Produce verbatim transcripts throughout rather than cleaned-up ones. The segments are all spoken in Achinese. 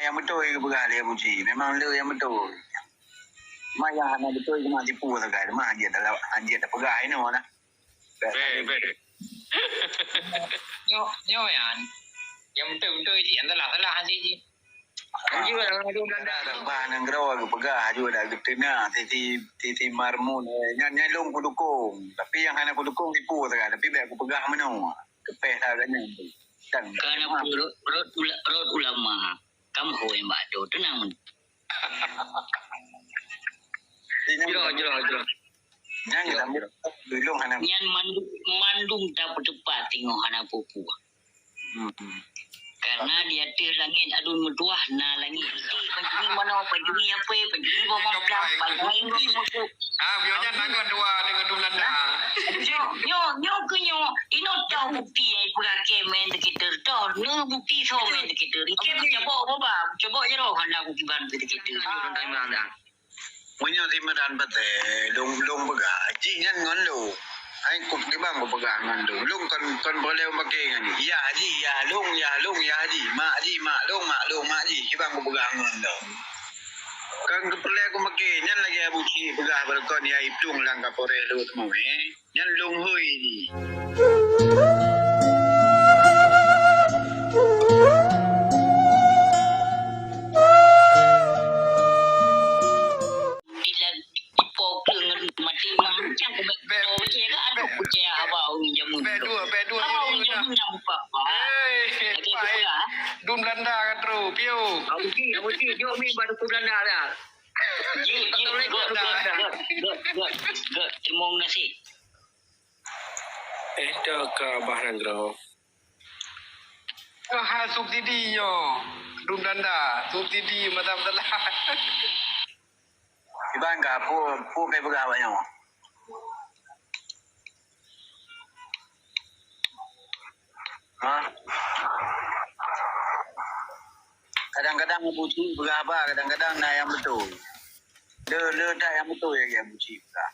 nyang beutôi geupeugah lé Abu Ji. Memang le nyang beutôi. Cuma nyang hana beutôi cuma tipu sagai. Cuma hanjeuet dalam, hanjeuet tapeugah inoe lah. Bèk, bèk. Nyoe, nyoe nyan. Nyang beutôi-beutôi jih, nyang salah-salah jih. Hanjeuet dalam dum dan dak. Bah nanggroe geupeugah, hanjeuet dak geuteuna, sisi, sisi marmun. Eh, nyan, nyan lôn kudukong. Tapi nyang hana kudukong tipu sagai. Tapi bèk kupeugah meunoe. Teupeh that geuh nyan. Dan kana peureulot, peureulot ula-, peureulot ulama. Kam hôi bak tu, teunang. Jroh, jroh, jroh. Nyan mandum, mandum tapeuteupat teungoh hana peue-peue. Hmm. Karena di ateueh langét aduen meutuah na langét. Pancuri manoe, pancuri hapé, pancuri boh mamplam, pancuri boh meusu. Ah, nyoe nyan lagon dua deungon dum landa. Nyoe, nyoe, nyoe keu nyoe. Inoe toh bukti nyang ipeugah kèe main teuketer. Toh, nyoe bukti soe main teuketer. Ikèe cabok boba, cabok jaroe hana kukiban teuketer. Meunyoe si Imran Pateh, lôn, lôn peugah, jih nyan ngon lôn. Hai, ku, kiban kupeugah ngon lôn. Lôn kon, kon peureulèe maké ngon jih. Yah jih, yah lôn, yah lôn, yah jih. Mak jih, mak lôn, mak lôn, mak jih. Kiban kupeugah ngon lôn. Kon peureulèe kumaké, nyan lagèe Abu Cik peugah baroe kon, ya iplueng lam Kapolres lôn teuma, eh. Nyan lôn hôi jih. Ipo keu ngon maté mah macam ku bèk, bèk, bèk, bèk, bèk dua, bèk dua. Hei, lagi pai. Dum Belanda ka trôk, piôh. Abu Cik, Abu Cik, jok mi bak dukun Belanda dah. Jik, jik, gèt, gèt, gèt, gèt, gèt. Teurimong gaséh. Eh, dah ka bah nanggroe. Wah, subsidi nyoe. Dum Belanda, subsidi mata masalah. Iban ka, peue, peue kai peugah awak nyoe? Ha? Kadang-kadang Abu Cik peugah haba, kadang-kadang na nyang beutôi. Le, le that nyang beutôi lagèe Abu Cik peugah.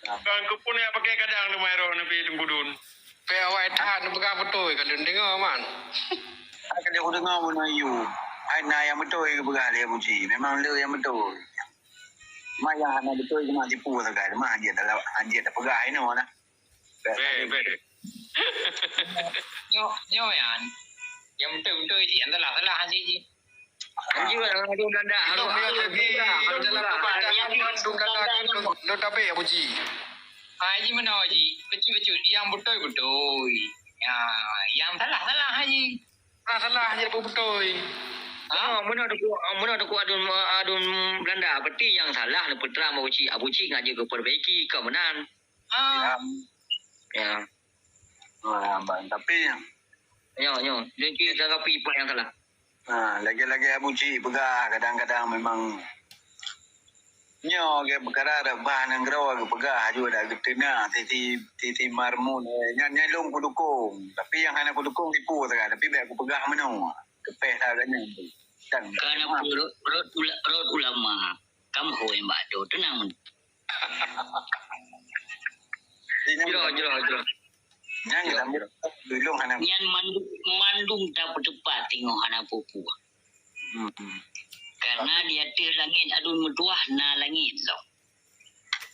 Kan keupeue na pakai kadang teuma roh Nabi Teungku Dun. Pèh awai that neupeugah beutôi ka lôn deungö, Man. Hai ka lôn deungö meunan yue. Hai na nyang beutôi geupeugah lé Abu Ji. Memang le nyang beutôi. Cuma nyang hana beutôi cuma tipu sagai. Cuma hanjeuet dalam, hanjeuet tapeugah inoe lah. Bèk, bèk. Nyoe, nyoe nyan. Nyang beutôi-beutôi jih, nyang salah-salah jih. Hanjeuet dalam dum dan dak. Ilôn meunyoe lagi dalam dum dan dak kan lôn tabé Abu Ji. Ha, jih meunoe jih. Bacut-bacut, nyang beutôi-beutôi. Ya, nyang salah-salah jih. Salah-salah jih beutôi. Ha? Meunoe, meunoe teungku, meunoe teungku adun, adun Belanda. Berarti nyang salah neupeutrang Abu Ji. Abu Ji ngajak geupeurbaiki, ka meunan. Ah. Ya. Ya. Ah, ban. Tapi nyoe, nyoe. Jadi tanggapi peue nyang salah. Ha, lagèe-lagèe Abu Cik peugah, kadang-kadang memang nyoe geupeugah bah nanggroe geupeugah aju dak geuteuna sisi, sisi marmun. Eh, nyan, nyan lôn kudukong. Tapi nyang hana kudukong tipu sagai, tapi bèk kupeugah meunoe. Teupeh sagai nyan. Dan kana peureulot, peureulot ula-, peureulot ulama. Kam hôi bak tu, teunang. Jroh, jroh, jroh. Nyan mandum, mandum tapeuteupat teungoh hana peue-peue. Hmm. Karena di ateueh langét adun meutuah na langét lom.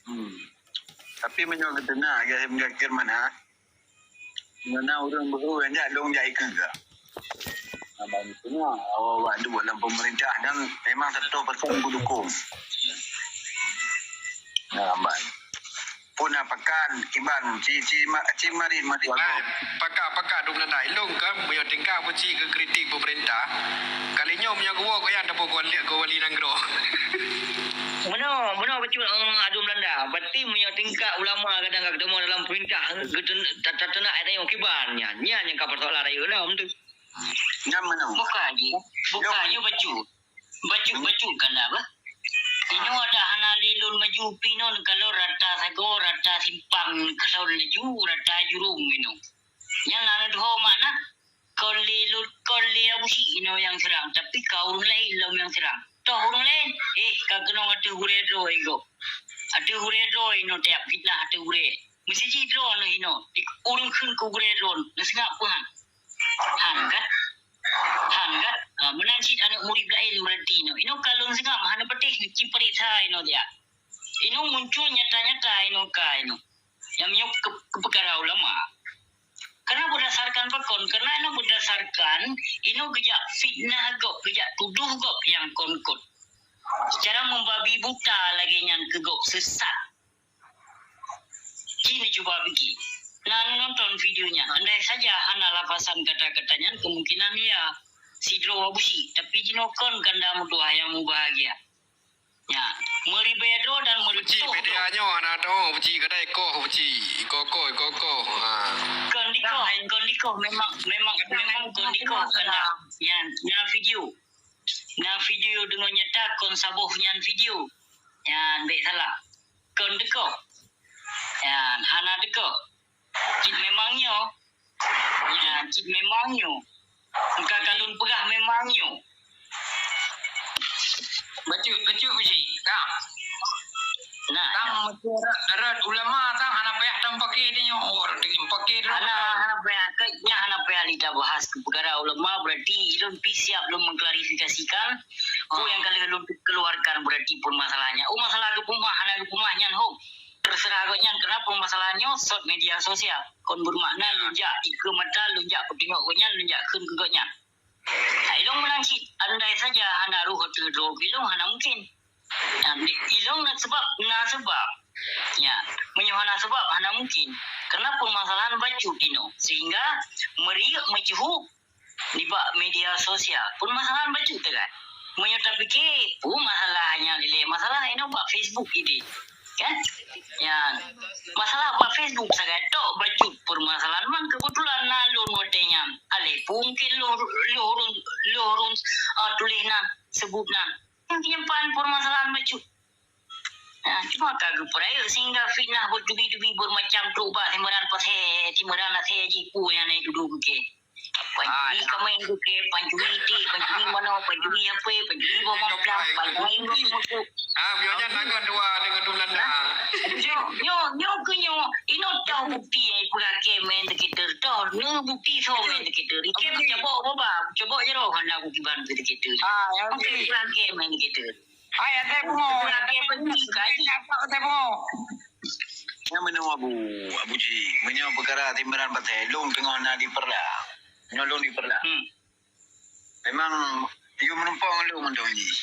Hmm. Tapi meunyoe geuteuna, ya, ya, firman, ha? Meunyoe na ureueng beuhe nyang jak lôn jak ikeue. Abang semua awak-awak duek lam pemerintah nyan memang seratus persen kudukong. Nah, abang. Pun na pakat kiban ci, ci, ma-, ci marit mati. Pakat, pakat dum landa ilong kan, meunyoe tingkat pun ci keu kritik pemerintah. Kali nyoe meunyoe geuwoe goyang dapur keu wali, keu wali nanggroe. Meunoe, meunoe bacut, eh, adum Belanda. Berarti meunyoe tingkat ulama kadang ka geuteumu dalam pemerintah, geuten-, ta-, tateunak ayat nyoe kiban nyan. Nyan nyang ka peusoalan rayeuk lom tu. Nyan meunoe. Bukan ji. Bukan nyoe bacut. Bacut, bacut kan dah, bah? Inyoe ada hana lé lôn maju pi non kalau rata sagoe, rata simpang, kalau laju, rata jurong inoe. Nyan na neutuho makna. Kon lé lôn, kon lé Abu Syik inoe nyang seurang, tapi ka ureueng laén lom nyang seurang. Toh ureueng laén, eh, ka keunong ateueh gurèe droe gob. Ateueh gurèe droe inoe tiep fitnah ateueh gurèe. Meusi jih droe neuh inoe, di ureueng kheun keu gurèe droe, neuseungap peue han. Nyoe muncul nyata-nyata inoe ka inoe. Nyang nyoe ke, ke peukara ulama. Karena berdasarkan pakon, karena inoe berdasarkan inoe geujak fitnah gob, geujak tuduh gob nyang kon-kon. Secara membabi buta lagèe nyan keu gob sesat. Ci neucuba pike. Na nonton video nyan. Andai saja hana lafasan kata-kata nyan, kemungkinan ya sidroe Abusyik. Tapi jinoe kon kanda meutuah nyang mubahagia. Ya, meuribèe droe dan meuribèe droe. Buci media nyoe hana tahu, buci kadai koh buci. Iko koh, iko koh. Ha. Kon dikoh, kon dikoh memang memang memang kon dikoh kanda. Ya, na video. Na video deungon nyata kon saboh nyan video. Nyan bèk salah. Kon dikoh. Nyan hana dikoh. Cit memang nyoe. Nyan cit memang nyoe. Bukan kalon peugah memang nyoe. Bacut, bacut uji. Kang. Nah, tang meucue rot ulama tang hana payah tang pakai dia nyoe. Oh, pakai dia. Hana, hana payah. Kayaknya hana payah lita bahas keu peukara ulama, berarti ilôn pih siap lôn mengklarifikasikan. Apa yang ka lheueh lôn keluarkan berarti permasalahannya. Oh, masalah geupeumah, hana geupeumah nyan hom. Terserah gobnyan, karena permasalahan nyoe sot media sosial. Kon bermakna lôn jak ikeue mata, lôn jak peutunyok gobnyan, lôn jak kheun keu gobnyan. Nah, ilôn meunan cit, andai saja hana roh ateueh droe ilôn hana mungkin. Nah, ilôn na sebab, na sebab. Ya, meunyoe hana sebab hana mungkin. Karena permasalahan bacut inoe, sehingga meuriek meuceuhu nibak media sosial. Permasalahan bacut teuka. Meunyoe tapike, peue masalah nyang lé masalah inoe bak Facebook idéh. Kan? Nyan. Masalah bak Facebook sagai tok bacut permasalahan man kebetulan na lôn watèe nyan. Alèh pungken lôn lôn lôn lôn, ah, tuléh nan, seubut nan. Nyang keunyampaan permasalahan bacut. Nah, cuma ka geupeurayeuk sehingga fitnah bertubi-tubi bermacam trok bak Timeuran Pasè, Timeuran Aceh jih peue nyang na tuduh keu kèe. Pancuri kameng keu kèe, pancuri iték, pancuri manoe, pancuri H P, pancuri boh mamplam, pancuri boh mukuk. Ah, biar nyan tangan dua dengan dua Belanda. Nyoe, nyoe, nyoe keu nyoe, inoe teuh bukti nyang ipeugah kèe main diketer. Teuh, nyoe bukti soe main diketer. Ikèe cabok boba, cabok jaroe hana kukiban diketer. Ah, ya, okey. Ipeugah kèe main diketer. Hai, até bungo. Lagèe peunting gaji. Até bungo. Nyan meunoe Abu, Abu Ji. Meunyoe peukara Timeuran Pasè, lôn teungoh na di Peurla. Nyoe lôn di Peurla. Hmm. Memang, yue meurumpok ngon lôn mantong jih.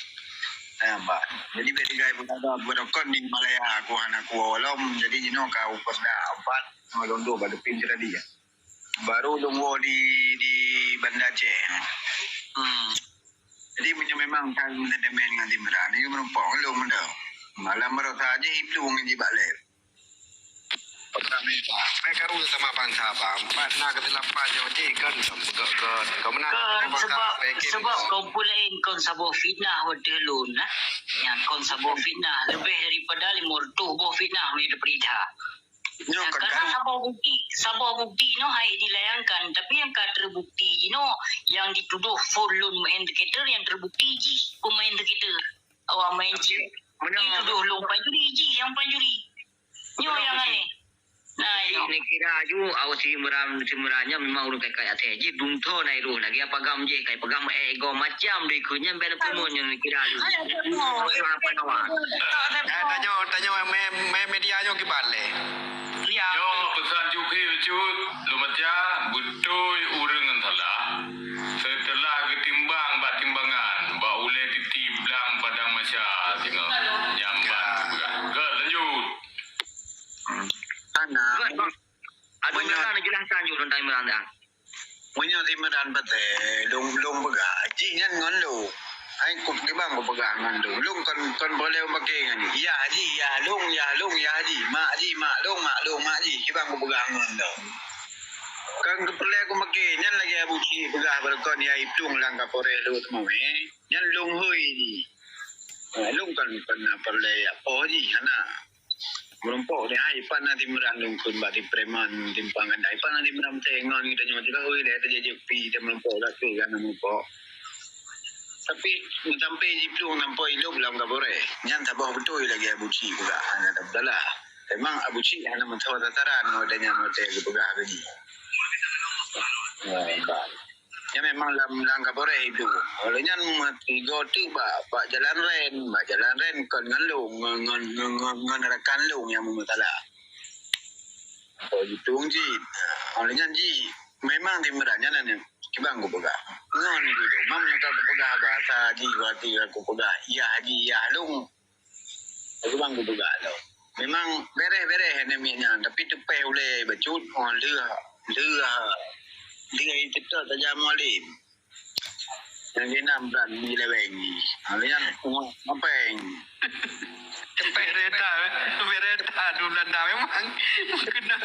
Eh, bah. Jadi, bèk tinggai peukara beurokon di Malaya, aku hana kuwoe lom. Jadi, jinoe ka u Peurla, empat, ngon lôn dua bak depan tadi. Baru lôn woe di, di Banda Aceh. Hmm. Jadi, meunyoe memang ka meuteumèe ngon Timeuran, yue meurumpok ngon lôn mantong. Malam baroesa jih iplueng jih bak lab. Peukaru sama bansa, bang. Empat na keusilapan nyoe jih kan, gèt-gèt. Kau meunan. Kan, sebab, sebab kau peureulèe kon saboh fitnah watèe lôn, nah. Nyang kon saboh fitnah, leubeh daripada lima ratus boh fitnah meunyoe teupeurintah. Nyoe, nah, kan, karena kan saboh bukti, saboh bukti nyoe hai dilayangkan, tapi nyang ka teubukti jinoe, nyang dituduh phôn lôn main diketer, nyang teubukti jih peumain diketer. Awak main cit. Dituduh lôn pancuri jih nyang pancuri. Nyoe nyang aneh. Nah, inoe. Neukira aju, awak si Imran, si Imran nyan memang ureueng kai-kai até jih, dum tho na iroh lagèe apa gam jih, kai peugah meu'èk igoe macam deh, keu nyan bèk neupeurunoe nyoe neukira aju. Hai, apa nyoe? Apa nyoe? Eh, tanyoe, tanyoe mé, mé media nyoe kiban lé. Ya. Nyoe peusan Jukri bacut, lôn baca, beutôi ureueng nyan salah. Seuteulah geutimbang bak timbangan, bak ulèe titi blang padang mahsyar singoh nyang ban peugah. Ka lanjut. Hana. Aduh, meunyoe, na jeulasan ju teuntang Imran dah. Meunyoe si Imran Pasè, lôn, lôn peugah, jih nyan ngon lôn. Hai, keu kiban kupeugah ngon lôn. Lôn kon, kon peureulèe maké ngon jih. Yah jih, yah lôn, yah lôn, yah jih. Mak jih, mak lôn, mak lôn, mak jih. Kiban kupeugah ngon lôn. Kon peureulèe kumaké, nyan lagèe Abu Cik peugah baroe kon, yah iplueng lam Kapolres lôn teuma, eh. Nyan lôn hôi jih. Lôn kon, kon peureulèe jak poh jih, hana. Meurumpok deh hai, pat na si Imran lôn kheun bak si preman simpang ganda. Pat na si Imran teuingat geutanyoe, teuka hôi lé teujak-jak pi dan meurumpok, lakèe ka na meurumpok. Tapi, meusampé jiplueng lampôh ilôb lam Kapolres. Nyan saboh beutôi lagèe Abu Cik peugah, hana tapeugah. Memang Abu Cik hana meusaboh sasaran ngon geutanyoe watèe geupeugah keu jih. Ya, bah. Nyan memang lam, lam Kapolres itu. Oleh nyan meusigoe teuk bak, bak jalan ren, bak jalan ren kon ngon lôn, ngon, ngon, ngon, ngon, ngon rakan lôn nyang meumasalah. Oh, itu cit. Oleh nyan jih, memang di Meran nyan, nyan, kiban kupeugah. Ngon gitu. Mam nyang ka kupeugah bahasa jih, berarti kupeugah, yah jih, yah lôn. Lagèe bang kupeugah lom. Memang bereh-bereh aneuk miet nyan, tapi teupeh ulèe bacut, oh, lheueh, lheueh, lheueh teutap tajak mualim. Nyang keunan brat meuleweng. Ha, nyan, oh, ngapèng. Teupeh reta, bereh ta, dua belas ta memang. Kena.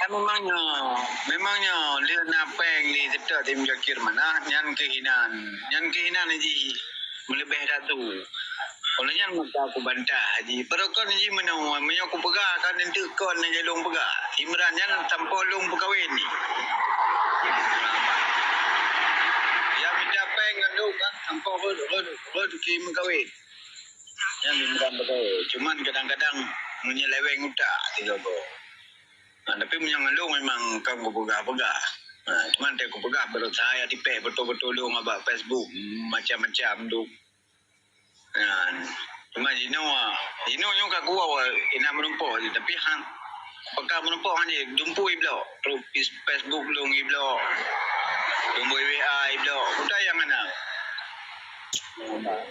Kan memang nyoe, memang nyoe, lheueh na pèng lé teutap di Muzakir Manah, nyan keuh inan, nyan keuh inan jih. Meuleubeh datu. Oleh nyan maka kubantah jih. Barokon jih meunoe, meunyoe kupeugah kan enteuk kon lagèe lôn peugah. Imran nyan sampoe lôn peukawen jih. Ya mita pèng ngon lôn kan sampoe rhot, rhot, rhot keu meukawen. Nyan Imran peukawen. Cuman kadang-kadang meunyeuleweng utak sigoe-goe. Ha, tapi meunyoe ngon lôn memang kon kupeugah-peugah. Ha, cuman teuh kupeugah beureusaha ya tipèe beutôi-beutôi lôn bak Facebook macam-macam tu. Nyan. Cuma jinoe, jinoe nyoe ka kuwoe, inan meurumpok jih, tapi han, apakah meurumpok han jih, dumpeue iblok. Terus Facebook lôn iblok. Dumpeue W A iblok. Udah nyang hana.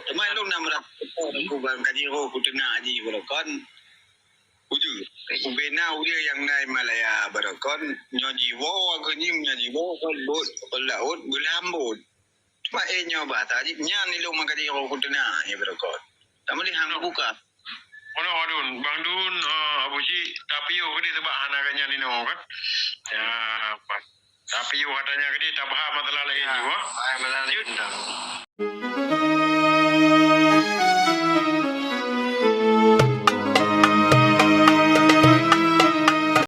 Cuma lôn na meurasa, ku ban kaji roh, ku teunak jih barokon. Ujeue. Ubena ujeue nyang na Himalaya barokon, nyoe jiwoe keu nyoe, nyoe jiwoe kon bot, kon laôt, beulam bot. Cuma eh nyoe bah, tajib nyan ilong maka di roh kutena, ya barokon. Tamu di hang buka. Ono Adun, Bang Dun, eh, Abu Cik, tapi yo keu di sebab hana ka nyan inoe kan. Ya, pas. Tapi yo katanya keu di tabahas masalah lain juga. Ai masalah lain.